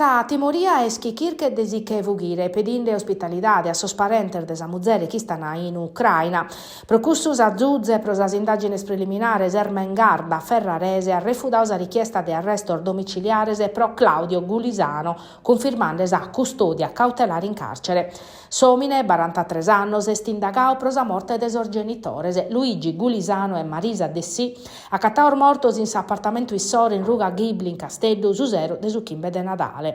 Sa timoria est chi chirchet de si che fughire pedinde ospitalidade a sos parentes de sa muzere chi istan in Ucraina. Pro cussu sa zuze pro sas indàgines preliminares Ermengarda Ferrarese at refudadu sa richiesta de arrestos domiciliares pro Claudio Gulisano, cunfirmande sa custòdia cautelare in càrcere. S'òmine, barantatres annos, est indagadu pro sa morte de sos genitores, Luigi Gulisano e Marisa Dessì, acatados mortos in s'apartamentu issoro in ruga Ghibli in Casteddu su sero de su chimbe de Nadale.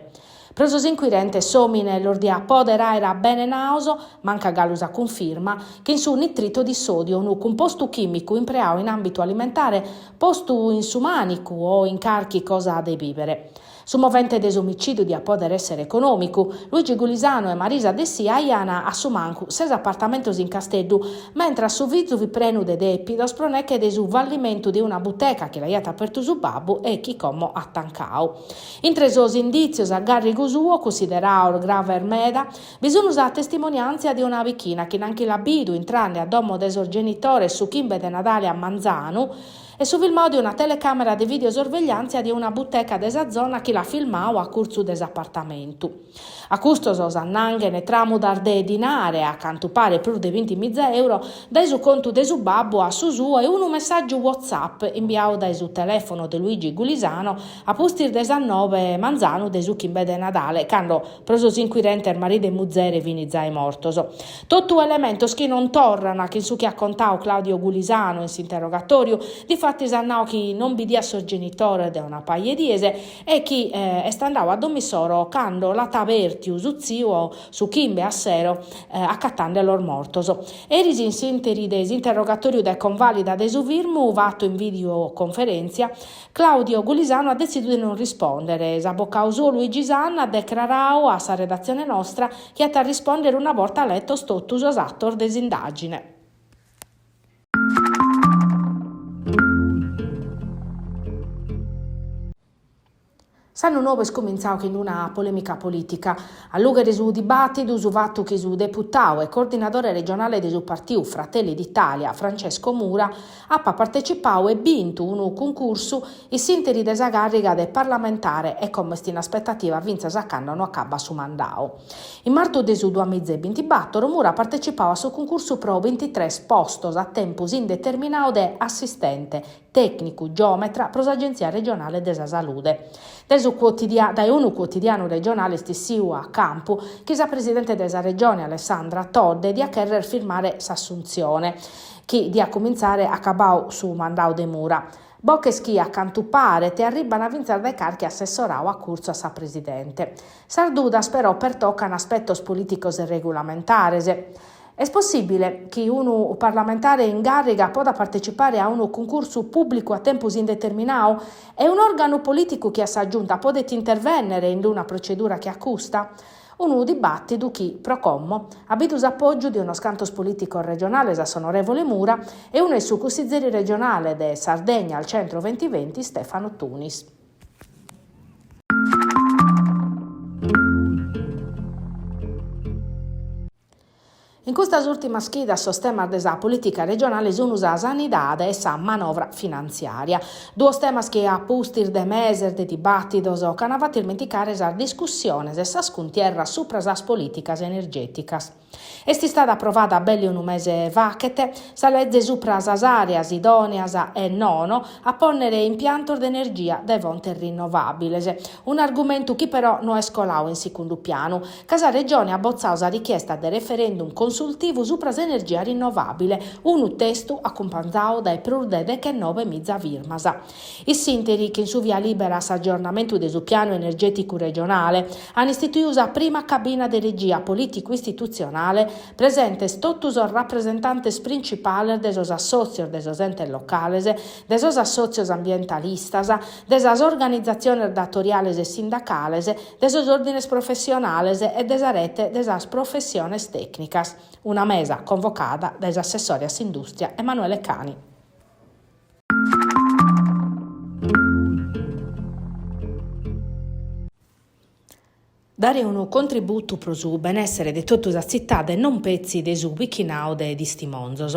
Pro sos inquirentes s'òmine los diat pòdere àere abbenenados, mancat galu sa cunfirma, chin su nitrito di sodio, unu cumpostu chìmicu impreadu in àmbitu alimentare postu in su mànicu o in carchi cosa de bìbere. Su movente de s'omicìdiu diat pòdere èssere econòmicu. Luigi Gulisano e Marisa Dessì aian a su mancu ses apartamentos in Casteddu, mentras su fizu fit prenu de dèpidos pro neche de su fallimentu de una buteca chi l'aiat apertu su babbu e chi como at tancadu. Intre sos indìtzios a gàrrigu suo, cunsiderados graves meda, bi sun sa testimoniàntzia de una pichina chi nanchi l'at bidu intrande a domo de sos genitores su chimbe de Nadale a manzanu, E su filmadu de una telecàmera de videosorvegliàntzia de una buteca de sa zona chi l'at filmadu a curtzu de s'apartamentu. A custos s'annanghent tràmudas de dinare, a cantu paret prus de bintimiza euro, dae su contu de su babbu a su suo e unu messàgiu WhatsApp imbiadu dae su telèfono de Luigi Gulisano a pustis de sas nobe manzanu de su chimbe de Nadale, cando Pro sos inquirentes maridu e muzere fin zai mortos. Totu elementos chi non torran chin su chi at contadu Claudio Gulisano in s'interrogatoriu, difatis at nadu chi non bidiat sos genitores dae una paja 'e dies e chi est andadu a domo issoro cando l'at abertiu su tziu su chimbe a sero acatandelos mortos. Eris in s'interi de s'interrogatoriu de convalida de su firmu fatu in videoconferentzia, Claudio Gulisano at detzidu de non rispòndere. S'abocadu suo Luigi Sanna at decraradu a sa redatzione nostra chi at a rispòndere una borta letos totu sos atos de s'indàgine. S'annu nou est cumintzadu chin una polèmica polìtica. A lùghere su dibàtidu su fatu chi su deputadu e coordinadore regionale de su partiu Fratelli d'Italia, Francesco Mura, apat partecipadu e bintu unu cuncursu in s'ìnteri de sa càrriga de parlamentare e como est in aspetativa fintzas a cando no acabat su mandadu. In martu de su duamiza e bintibator Mura at partecipadu a su cuncursu pro bintitres postos a tempus indeterminadu de assistente tècnicu giòmetra pro s'Agentzia regionale de sa salude. Dae su dae unu cuotidianu regionale est essiu a campu chi sa presidente de sa Regione Alessandra Todde diat chèrrere firmare s'assuntzione, chi diat cumintzare acabadu su mandadu de Mura. Boches chi, a cantu paret, arribant fintzas dae carchi assessoradu a curtzu a sa presidente. Sas dudas però pertocan aspetos polìticos e regulamentares. Est possìbile chi unu parlamentare in gàrriga podat partecipare a unu cuncursu pùblicu a tempus indeterminadu? E un'òrganu polìticu che a sa Giunta podet intervènnere in una procedura che a custa? Unu dibàtidu chi, pro como, at bidu s'apògiu de unos cantos polìticos regionales a s'onorèvole Mura e unu est su cussizeri regionale de Sardegna al Centro 2020 Stefano Tunis. In custas ùrtimas chidas sos temas de sa polìtica regionale sunt sa sanidade e sa manovra finantziària. Duos temas chi a pustis de meses de dibàtidos ch'ant fatu ismenticare sas discussiones e sas cuntierras supra sas polìticas energèticas. Est istada aprovada belle unu mese faghet sa leze supra sas àreas idòneas e nono a pònnere impiantos de energia dae fontes rinnovàbiles, un'argumentu chi però no est coladu in segundu pianu, ca sa Regione at botzadu sa richiesta de referendum consultivu supra s'energia rinnovàbile, unu testu acumpanzadu dae prus de dechenobe miza firmas. In s'ìnteri, chin su via lìbera a s'agiornamentu de su pianu energèticu regionale, an istituidu sa prima cabina de regia polìticu-istitutzionale, presentes totu sos rapresentantes principales de sos assòtzios de sos entes locales, de sos assòtzios ambientalistas, de sas organizatziones datoriales e sindacales, de sos òrdines professionales e de sa rete de sas professiones tècnicas, una mesa convocada dae s'assessore a s'indùstria Emanuele Cani. Dare unu contributu pro su benèssere de totu sa tzitade e non petzi de su bichinadu de Distimonzos.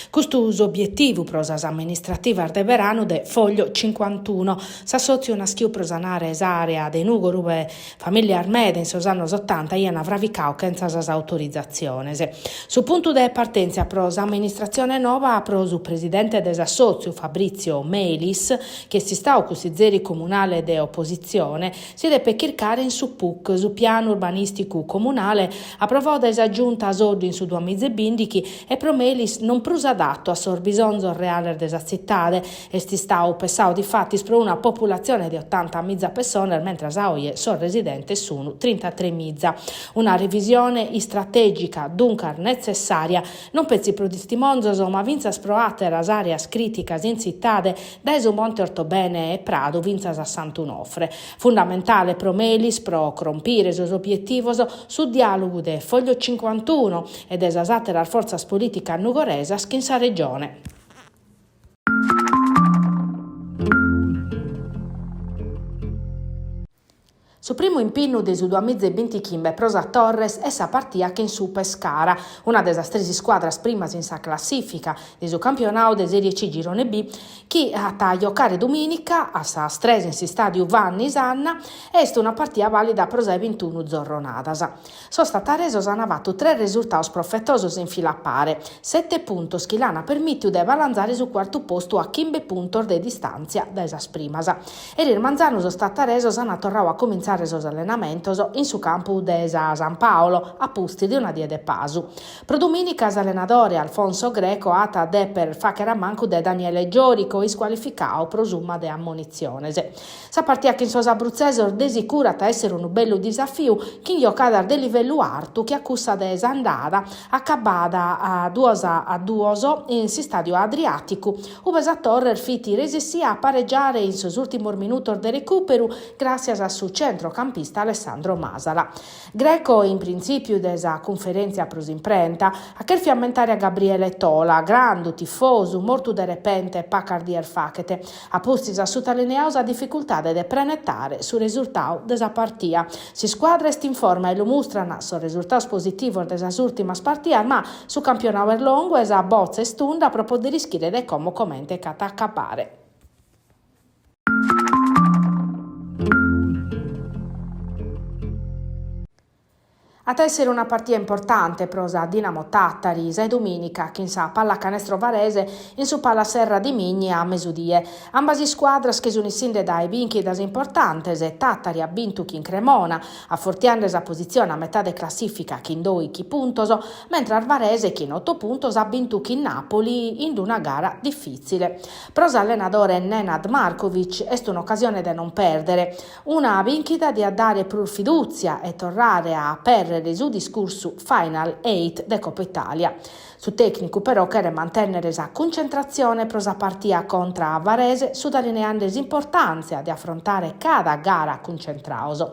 Custu s'obietivu pro sas amministrativas de beranu de Foglio Cinquantuno, s'assòtziu naschiu pro sanare s'àrea de Nùgoro ue Famìllias meda in sos annos otanta aiant fravicadu chentza sas autorizatziones. Su puntu de partèntzia pro s'amministratzione noba pro su presidente de s'assòtziu Fabrizio Melis, chi est istadu cussizeri comunale de opositzione, si depet chircare in su PUC, su Pianu Urbanìsticu Comunale, aprovadu dae sa Giunta Soddu in su duamiza e bìndighi e pro Melis non prus adatu a sos bisonzos reales de sa tzitade, Est istadu pessadu difatis pro una populatzione de otantamiza pessones mentras a oje sos residentes sun trintatremiza. Una revisione istratègica duncas netzessària non petzi pro Distimonzos ma fintzas pro àteras àreas crìticas in tzitade dae su Monte Ortobene e Pradu fintzas a Santu Nofre. Fundamentale pro Melis pro crompire sos obietivos su diàlogu de Foglio Cinquantuno e de sas àteras fortzas polìticas nugoresas chin sa Regione. Su primu impinnu de su duamiza e bintichimbe pro sa Torres est sa partia chin su Pescara, una de sas tres iscuadras primas in sa classìfica de su campionadu de Serie C Girone B, chi at a giocare dumìnica a sas tres in s'istàdiu Vanni Sanna, est una partia vàlida pro sa 'e bintunu zorronadas. Sos tataresos an fatu tres resurtados profetosos in fila a pare, sete puntos chi l'an permìtiu de balanzare su cuartu postu a chimbe puntos de distàntzia dae sas primas. Eris manzanu sos tataresos an torradu a cumintzare sos allenamentos in su campu de sa San Paolo a pustis de una die de pasu. Pro dumìnica s'allenadore Alfonso Greco at a deper fàghere a mancu de Daniele Giorico iscualificadu pro summa de ammonitziones. Sa partia chin sos abrutzesos de sicuru at a èssere unu bellu disafiu chin jocadas de livellu artu che a cussa de s'andada acabada a duos a duos in s'istàdiu Adriàticu, ube sa Torres fit resessia a paregiare in sos ùrtimos minutos de recùperu gràssias a su centrocampista Alessandro Masala. Greco, in printzìpiu de sa cunferèntzia pro s'imprenta, at chèrfiu ammentare a Gabriele Tola, grandu tifosu, mortu de repente pacas dies fachet. A pustis at sutalineadu sa dificultade de prenetare su resurtadu de sa partia. S'iscuadra est in forma e lu mustran sos resurtados positivos de sas ùrtimas partias, ma su campionadu est longu e sa botza est tunda pro poder ischire de como comente ch'at a acabare. At a èssere una partia importante pro sa Dinamo Tàtari sa 'e dumìnica chin sa Pallacanestro Varese in su PalaSerra di Migni a mesudie. Ambas iscuadras che sun essinde dae bìnchidas importantes, Tàtari at bintu chin Cremona, afortiende sa positzione a metade classìfica chin dòichi puntos, mentras Varese chin oto puntos at bintu chin Napoli in una gara difìtzile. Pro s'allenadore Nenad Markovic est un'ocasione de non pèrdere. Una bìnchida diat dare prus fidùtzia e torrare a apèrrere su discursu Final Eight de Copa Italia. Su tècnicu però cheret mantènnere sa cuncentratzione pro sa partia contra a Varese sutalineande s'importàntzia de afrontare cada gara cuncentrados.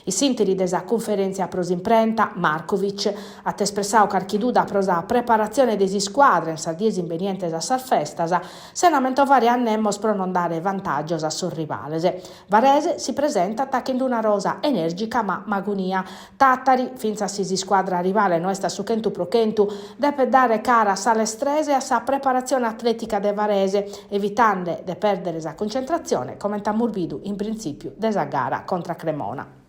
In s'ìnteri de sa cunferèntzia pro s'imprenta, Markovic at espressadu carchi duda pro sa preparatzione de s'iscuadra in sas dies imbenientes a sas festas, sena mentovare a nemos pro non dare vantàgios a sos rivales. Varese si presentat chin d'una rosa enèrgica ma magunia. Tàtari, fintzas si s'iscuadra rivale no est a su chentu pro chentu, depet dare cara a sa lestresa e a sa preparatzione atlètica de Varese, evitande de pèrdere sa cuncentratzione comente amus bidu in printzìpiu de sa gara contra Cremona.